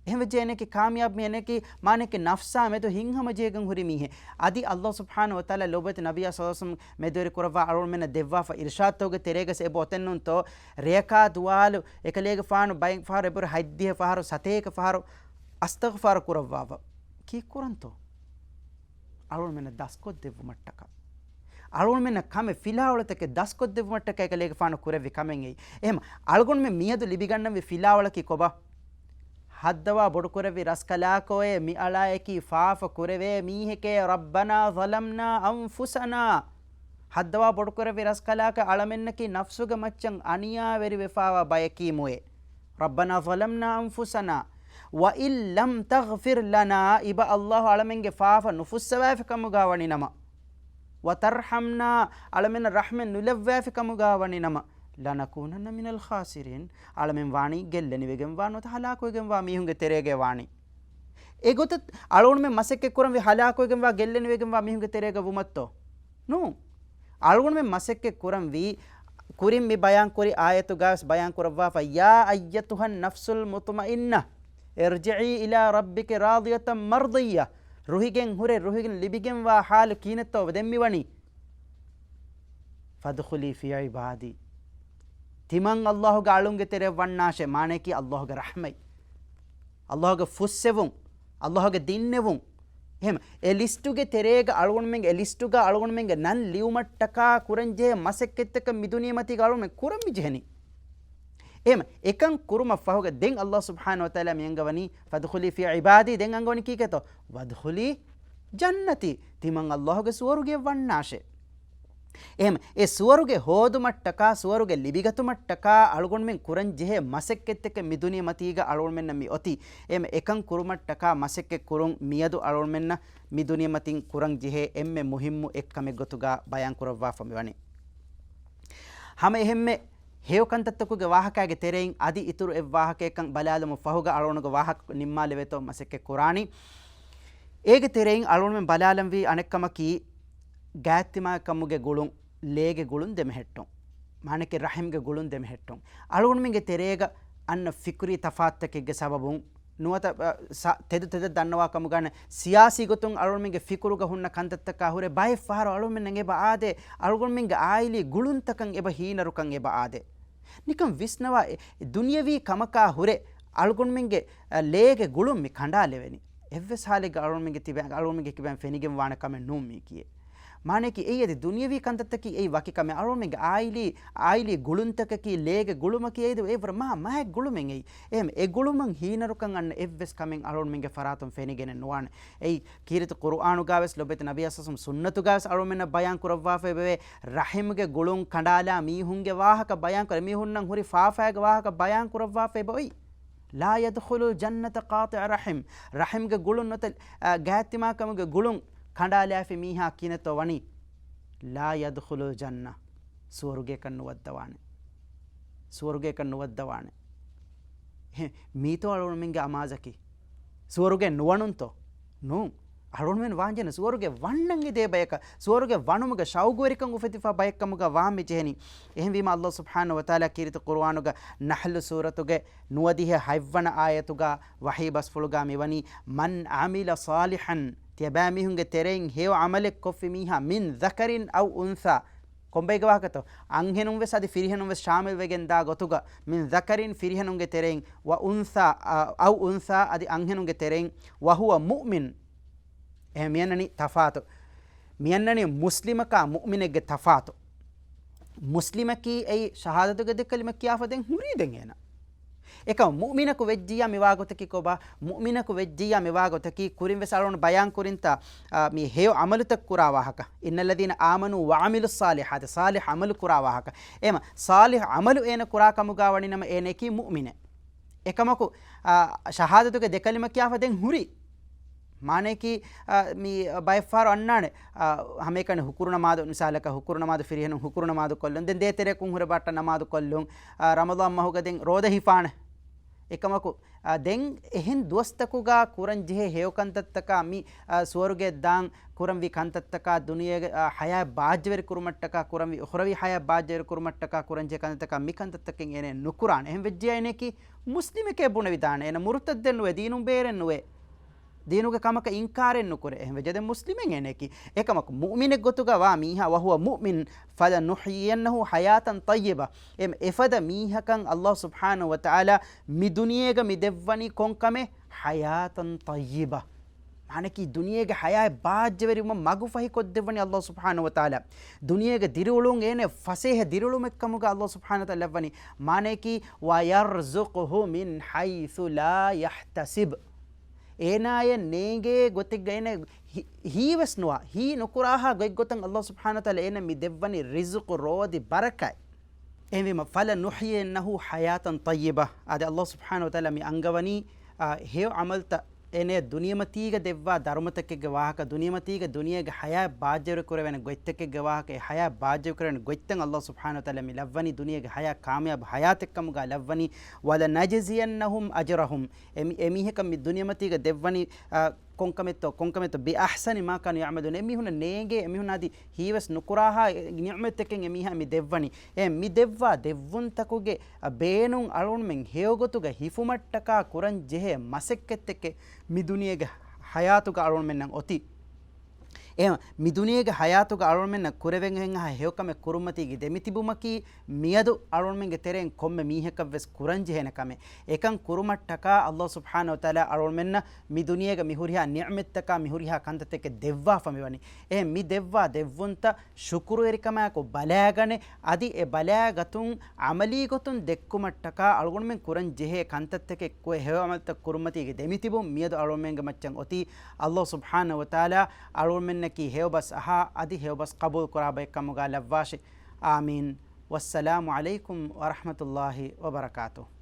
އެހެން ވެއްޖެ އޭނައަކީ ކާމިޔާބު މީހެއް، އޭނައަކީ މާނައަކީ ނަފްސާ މެދު ހިތްހަމަޖެހިގެން ހުރި މީހެއް. އަދި ﷲ ސުބްޙާނަހޫ ވަތަޢާލާ ލޯބިވެތި ނަބިއްޔާ ޞައްލަﷲު ޢަލައިހި ވަސައްލަމަ މެދުވެރި ކުރައްވާ އަޅުގަނޑުމެންނަށް ދެއްވާފަ އިރުޝާދުތަކުގެ ތެރޭގަސް އެބަ އޮތެއްނޫންތޯ، ރެޔަކާ ދުވާލު އެކަލޭގެފާނު ބައެއް ފަހަރު އެބަހުރި ހަތްދިހަ ފަހަރު ސަތޭކަ ފަހަރު އަސްތަޣުފާރު ކުރައްވާފަ. ކީއްކުރަންތޯ؟ އަޅުގަނޑުމެންނަށް ދަސްކޮށްދެއްވުމަށްޓަކާ. އަޅުގަނޑުމެންނަށް ކަމެއް ފިލާވަޅުތަކެއް ދަސްކޮށްދެއްވުމަށްޓަކާ އެކަލޭގެފާނު ކުރެއްވި ކަމެއް އެއީ. އެހެން އަޅުގަނޑުމެން މިއަދު ލިބިގަންނަވި ފިލާވަޅަކީ ކޮބާ؟ ހައްދަވާ ބޮޑުކުރެއްވި ރަސްކަލާކޯއޭ މިއަޅާއަކީ ފާފަ ކުރެވޭ މީހެކޭ، ربنا ظلمنا أنفسنا. ހައްދަވާ ބޮޑުކުރެއްވި ރަސްކަލާކަށް އަޅަމެންނަކީ ނަފްސުގެ މައްޗަށް އަނިޔާވެރިވެފާވާ ބަޔަކީމުއޭ. رَبَّنَا ظَلَمْنَا أَنفُسَنَا وَإِن لَّمْ تَغْفِرْ لَنَا، އިބަ އައްލާހު އަޅަމެންގެ ފާފަ ނުފުއްސަވާފި ކަމުގާ ވަނި ނަމަ، وَتَرْحَمْنَا، އަޅަމެންނަށް ރަޙްމެއް ނުލައްވާފި ކަމުގާ ވަނި ނަމަ، لَنَكُونَنَّ مِنَ الْخَاسِرِينَ، އަޅަމެން ވާނީ ގެއްލެނިވެގެންވާ ނުވަތަ ހަލާކުވެގެންވާ މީހުންގެ ތެރޭގައި ވާނީ. އެގޮތަށް އަޅުގަނޑުމެން މަސައްކަތް ކުރަންވީ ހަލާކުވެގެންވާ ގެއްލެނިވެގެންވާ މީހުންގެ ތެރޭގަ ވުމަށްތޯ؟ ނޫން. އަޅުގަނޑުމެން މަސައްކަތް ކުރަންވީ، ކުރިން މި ބަޔާން ކުރި އާޔަތުގަވެސް ބަޔާން ކުރައްވާފަ، يَا أَيَّتُهَا النَّفْسُ الْمُطْمَئِنَّةُ ارْجِعِي إِلَىٰ رَبِّكِ رَاضِيَةً مَرْضِيَّةً، ރުހިގެން ހުރެ، ރުހިގެން ލިބިގެންވާ ހާލު ކިހިނެއްތޯ ދެން މިވަނީ؟ فَادْخُلِي فِي عِبَادِي. ތިމަން އައްލާހުގެ އަޅުންގެ ތެރެއަށް ވަންނާށޭ، މާނަޔަކީ އައްލާހުގެ ރަޙްމަތް، އައްލާހުގެ ފުއްސެވުން، އައްލާހުގެ ދިންނެވުން. އެހެން އެ ލިސްޓުގެ ތެރޭގަ އަޅުގަނޑުމެންގެ، އެ ލިސްޓުގަ އަޅުގަނޑުމެންގެ ނަން ލިޔުމަށްޓަކާ ކުރަންޖެހޭ މަސައްކަތްތަކެއް މި ދުނިޔެމަތީގަ އަޅުގަނޑުމެން ކުރަން މި ޖެހެނީ. އެހެން އެކަން ކުރުމަށް ފަހުގަ ދެން އައްލާހު ސުބްޙާނަހު ވަތަޢާލާ މި އަންގަވަނީ، فَادْخُلِي فِي عِبَادِي، ދެން އަންގަވަނީ ކީކޭތޯ؟ وَادْخُلِي جَنَّتِي، ތިމަން އައްލާހުގެ ސުވަރުގެއަށް ވަންނާށޭ. އެހެން އެ ސުވަރުގެ ހޯދުމަށްޓަކާ، ސުވަރުގެ ލިބިގަތުމަށްޓަކާ އަޅުގަނޑުމެން ކުރަން ޖެހޭ މަސައްކަތްތަކެއް މި ދުނިޔެމަތީގަ އަޅުގަނޑުމެންނަށް މި އޮތީ. އެހެން އެކަން ކުރުމަށްޓަކާ މަސައްކަތް ކުރުން މިއަދު އަޅުގަނޑުމެންނަށް މި ދުނިޔެމަތިން ކުރަން ޖެހޭ އެންމެ މުހިއްމު އެއްކަމެއްގޮތުގަ ބަޔާން ކުރައްވާފަ މިވަނީ. ހަމަ އެހެންމެ ހެޔޮ ކަންތައްތަކުގެ ވާހަކާގެ ތެރެއިން އަދި އިތުރު އެއްވާހަކައެއްކަން ބަލާލުމަށް ފަހުގަ އަޅުގަނޑުގެ ވާހަކަ ނިންމާލެވޭތޯ މަސައްކަތް ކުރާނީ. އޭގެ ތެރެއިން އަޅުގަނޑުމެން ބަލާލަންވީ އަނެއްކަމަކީ، ގާތްތިމާކަމުގެ ގުޅުން، ލޭގެ ގުޅުން ދެމެހެއްޓުން. މާނައަކީ ރަޙިމްގެ ގުޅުން ދެމެހެއްޓުން. އަޅުގަނޑުމެންގެ ތެރޭގަ އަންނަ ފިކުރީ ތަފާތުތަކެއްގެ ސަބަބުން ނުވަތަ، އަ، ސަ-، ތެދު ތެދަށް ދަންނަވާ ކަމުގަ ސިޔާސީ ގޮތުން އަޅުގަނޑުމެންގެ ފިކުރުގަ ހުންނަ ކަންތައްތަކާ ހުރެ ބައެއް ފަހަރު އަޅުގަނޑުމެންނަށް އެބަ އާދޭ، އަޅުގަނޑުމެންގެ އާއިލީ ގުޅުންތަކަށް އެބަ ހީނަރުކަން އެބަ އާދޭ. ނިކަން ވިސްނަވާ، އެ ދުނިޔަވީ ކަމަކާ ހުރެ އަޅުގަނޑުމެންގެ، އަ، ލޭގެ ގުޅުން މި ކަނޑާލެވެނީ. އެއްވެސް ހާލެއްގަ އަޅުގަނޑުމެންގެ ތިބެ-، އަޅުގަނޑުމެންގެ ކިބައިން ފެނިގެން ވާނެ ކަމެއް ނޫން މީކީއެއް. މާނައަކީ އެއީ އަދި ދުނިޔަވީ ކަންތައްތަކީ އެއީ ވަކި ކަމެއް. އަޅުގަނޑުމެންގެ އާއިލީ، އާއިލީ ގުޅުންތަކަކީ، ލޭގެ ގުޅުމަކީ އެއީ ވަރަށް މާ މާތް ގުޅުމެއް އެއީ. އެހެން އެ ގުޅުމަށް ހީނަރުކަން އަންނަ އެއްވެސް ކަމެއް އަޅުގަނޑުމެންގެ ފަރާތުން ފެނިގެނެއް ނުވާނެ. އެއީ ކީރިތި ޤުރުއާނުގަވެސް ލޮބުވެތި ނަބީ ސައްސަމް ސުންނަތުގަވެސް އަޅުގަނޑުމެންނަށް ބަޔާން ކުރައްވާފައި ވެވޭ. ރަޙިމްގެ ގުޅުން ކަނޑާލާ މީހުންގެ ވާހަކަ ބަޔާން ކުރޭ. މީހުންނަށް ހުރި ފާފައިގެ ވާހަކަ ބަޔާން ކުރައްވާފައި އޮތް. لا يدخل الجنة قاطع رحم. ރަޙިމްގެ ގުޅުން ނުވަތަ، އަ، ގާތްތިމާކަމުގެ ގުޅުން ކަނޑާލާފި މީހާ ކިހިނެއްތޯ ވަނީ؟ لا يدخل الجنة. ސުވަރުގެއަކަށް ނުވައްދަވާނެ. ސުވަރުގެއަކަށް ނުވައްދަވާނެ. އެހެން މީތޯ އަޅުގަނޑުމެންގެ އަމާޒަކީ؟ ސުވަރުގެ ނުވަނުންތޯ؟ ނޫން. އަޅުގަނޑުމެން ވާންޖެހޭނެ ސުވަރުގެ ވަންނަން އެދޭ ބަޔަކަށް، ސުވަރުގެ ވަނުމުގެ ޝައުގުވެރިކަން އުފެދިފަ ބަޔެއްކަމުގަ ވާން މި ޖެހެނީ. އެހެންވީމަ އައްލާހު ސުބްޙާނަހު ވަތަޢާލާ ކީރިތި ޤުރުއާނުގަ ނަޙްލު ސޫރަތުގެ ނުވަދިހަ ހަތްވަނަ އާޔަތުގަ ވަޙީ ބަސްފުޅުގަ މިވަނީ، مَنْ عَمِلَ صَالِحًا، ތިޔަބައިމީހުންގެ ތެރެއިން ހެޔޮ ޢަމަލެއް ކޮށްފި މީހާ، مِنْ ذَكَرٍ أَوْ أُنْثَىٰ، ކޮންބައިގެ ވާހަކަތޯ؟ އަންހެނުން ވެސް އަދި ފިރިހެނުން ވެސް ޝާމިލް ވެގެން ދާ ގޮތުގަ، مِنْ ذَكَرٍ، ފިރިހެނުންގެ ތެރެއިން، وَأُنْثَىٰ، އަ، أَوْ أُنْثَىٰ، އަދި އަންހެނުންގެ ތެރެއިން، وَهُوَ مُؤْمِنٌ. އެހެން މިއަންނަނީ ތަފާތު. މިއަންނަނީ މުސްލިމަކާ މުއުމިނެއްގެ ތަފާތު. މުސްލިމަކީ އެއީ ޝަހާދަތުގެ ދެ ކަލިމަ ކިޔާފަ ދެން ހުރީ ދެން އޭނަ. އެކަމަ މުއުމިނަކު ވެއްޖިއްޔާ މިވާގޮތަކީ ކޮބާ؟ މުއުމިނަކު ވެއްޖިއްޔާ މިވާގޮތަކީ ކުރިން ވެސް އަޅުގަނޑު ބަޔާން ކުރިންތާ، އާ، މި ހެޔޮ ޢަމަލުތައް ކުރާ ވާހަކަ. إِنَّ الَّذِينَ آمَنُوا وَعَمِلُوا الصَّالِحَاتِ، ޞާލިޙް ޢަމަލު ކުރާ ވާހަކަ. އެމަ، ޞާލިޙް ޢަމަލު އޭނަ ކުރާ ކަމުގާ ވަނީ ނަމަ އޭނައަކީ މުއުމިނެއް. އެކަމަކު، އާ، ޝަހާދަތުގެ ދެ ކަލިމަ ކިޔާފަ ދެން ހުރީ. މާނައަކީ، އާ، މި ބައެއްފަހަރު އަންނާނެ، އާ، ހަމައެކަނި ހުކުރު ނަމާދު، މިސާލަކަށް ހުކުރު ނަމާދު ފިރިހެނުން ހުކުރު ނަމާދު ކޮށްލުން، ދެން ދޭތެރެއަކުން ހުރެ ބައްޓަ ނަމާދު ކޮށްލުން، އާ، ރަމަޟާން މަހުގަ ދެން ރޯދަ ހިފާނެ. އެކަމަކު، އާ، ދެން އެހެން ދުވަސްތަކުގާ ކުރަން ޖެހޭ ހެޔޮ ކަންތައްތަކާ މި، އާ، ސުވަރުގެ ދާން ކުރަންވީ ކަންތައްތަކާ، ދުނިޔޭގެ، އާ، ޙަޔާތް ބާއްޖަވެރި ކުރުމަށްޓަކާ ކުރަންވީ، އުޚްރަވީ ޙަޔާތް ބާއްޖަވެރި ކުރުމަށްޓަކާ ކުރަން ޖެހޭ ކަންތައްތަކާ މި ކަންތައްތަކެއް އޭނަ ނުކުރާނެ. އެހެން ވެއްޖިއްޔާ އޭނައަކީ މުސްލިމެކޭ ބުނެވިދާނެ. އޭނަ މުރުތައްދެއް ނުވޭ، ދީނުން ބޭރެއް ނުވޭ. ދީނުގެ ކަމަކަށް އިންކާރެއް ނުކުރޭ. އެހެން ވެއްޖެ ދެން މުސްލިމެއް އޭނައަކީ. އެކަމަކު މުއުމިނެއް ގޮތުގަ ވާ މީހާ، وَهُوَ مُؤْمِنٌ، فَلَنُحْيِيَنَّهُ حَيَاةً طَيِّبَةً. އެ، އެފަދަ މީހަކަށް އައްލާހު ސުބްޙާނަހު ވަތަޢާލާ މި ދުނިޔޭގަ މި ދެއްވަނީ ކޮން ކަމެއް؟ حَيَاةً طَيِّبَةً. މާނައަކީ ދުނިޔޭގެ ޙަޔާތް ބާއްޖަވެރިވުމަށް މަގުފަހިކޮށްދެއްވަނީ އައްލާހު ސުބްޙާނަހު ވަތަޢާލާ. ދުނިޔޭގެ ދިރިއުޅުން އޭނަ ފަސޭހަ ދިރިއުޅުމެއްކަމުގަ އައްލާހު ސުބްޙާނަހު ވަތަޢާލާ ލައްވަނީ. މާނައަކީ، وَيَرْزُقْهُ مِنْ حَيْثُ لَا يَحْتَسِبُ. އޭނާޔަށް ނޭނގޭ ގޮތެއްގަ އޭނަ ހީ، ހީވެސް ނުވާ، ހީ ނުކުރާހާ ގޮތްގޮތަށް އަﷲ ސުބްޙާނަހޫ ވަތަޢާލާ އޭނަ މި ދެއްވަނީ ރިޒުޤު ރޯދި ބަރަކާތް. އެހެންވީމަ، فَلَنُحْيِيَنَّهُ حَيَاةً طَيِّبَةً. އާދެ، އަﷲ ސުބްޙާނަހޫ ވަތަޢާލާ މި އަންގަވަނީ، އާ، ހެޔޮ ޢަމަލުތައް އޭނަ ދުނިޔެމަތީގަ ދެއްވާ ދަރުމަތަކެއްގެ ވާހަކަ، ދުނިޔެމަތީގަ ދުނިޔޭގެ ޙަޔާތް ބާއްޖަވެރި ކުރެވޭނެ ގޮތްތަކެއްގެ ވާހަކަ، އެ ޙަޔާތް ބާއްޖަވެރި ކުރެވޭނެ ގޮތްތައް އަﷲ ސުބްޙާނަހޫ ވަތަޢާލާ މި ލައްވަނީ، ދުނިޔޭގެ ޙަޔާތް ކާމިޔާބު ޙަޔާތެއްކަމުގަ ލައްވަނީ. وَلَنَجْزِيَنَّهُمْ أَجْرَهُمْ. އެ މި، އެ މީހަކަށް މި ދުނިޔެމަތީގަ ދެއްވަނީ، އާ، ކޮންކަމެއްތޯ، ކޮންކަމެއްތޯ، بِأَحْسَنِ مَا كَانُوا يَعْمَلُونَ. އެމީހުންނަށް ނޭނގޭ، އެމީހުން އަދި ހީވެސް ނުކުރާހާ ނިޢުމަތްތަކެއް އެމީހާ މި ދެއްވަނީ. އެ މި ދެއްވާ ދެއްވުންތަކުގެ ބޭނުން އަޅުގަނޑުމެން ހެޔޮގޮތުގަ ހިފުމަށްޓަކާ ކުރަން ޖެހޭ މަސައްކަތްތަކެއް މި ދުނިޔޭގެ ޙަޔާތުގަ އަޅުގަނޑުމެންނަށް އޮތީ. އެ މި ދުނިޔޭގެ ޙަޔާތުގަ އަޅުގަނޑުމެންނަށް ކުރެވެން ހެއްހާ ހެޔޮކަމެއް ކުރުމަތީގެ ދެމިތިބުމަކީ މިއަދު އަޅުގަނޑުމެންގެ ތެރެއިން ކޮންމެ މީހަކަށްވެސް ކުރަން ޖެހޭނެ ކަމެއް. އެކަން ކުރުމަށްޓަކާ އަﷲ ސުބްޙާނަހޫ ވަތަޢާލާ އަޅުގަނޑުމެންނަށް މި ދުނިޔޭގަ މި ހުރިހާ ނިޢުމަތްތަކާ މި ހުރިހާ ކަންތައްތަކެއް ދެއްވާފަ މިވަނީ. އެ މި ދެއްވާ ދެއްވުންތައް ޝުކުރުވެރިކަމާއެކު ބަލާގަނެ، އަދި އެ ބަލާގަތުން ޢަމަލީގޮތުން ދެއްކުމަށްޓަކާ އަޅުގަނޑުމެން ކުރަން ޖެހޭ ކަންތައްތަކެއް ކުރެ ހެޔޮ ޢަމަލުތައް ކުރުމަތީގެ ދެމިތިބުން މިއަދު އަޅުގަނޑުމެންގެ މައްޗަށް އޮތީ. އަﷲ ސުބްޙާނަހޫ ވަތަޢާލާ އަޅުގަނޑުމެންނަކީ ހެޔޮބަސް އަހާ އަދި ހެޔޮބަސް ޤަބޫލު ކުރާ ބައެއްކަމުގަ ލައްވާށި. އާމީން. ވައްސަލާމު ޢަލައިކުމް ވަރަޙްމަތުﷲި ވަބަރަކާތުހު.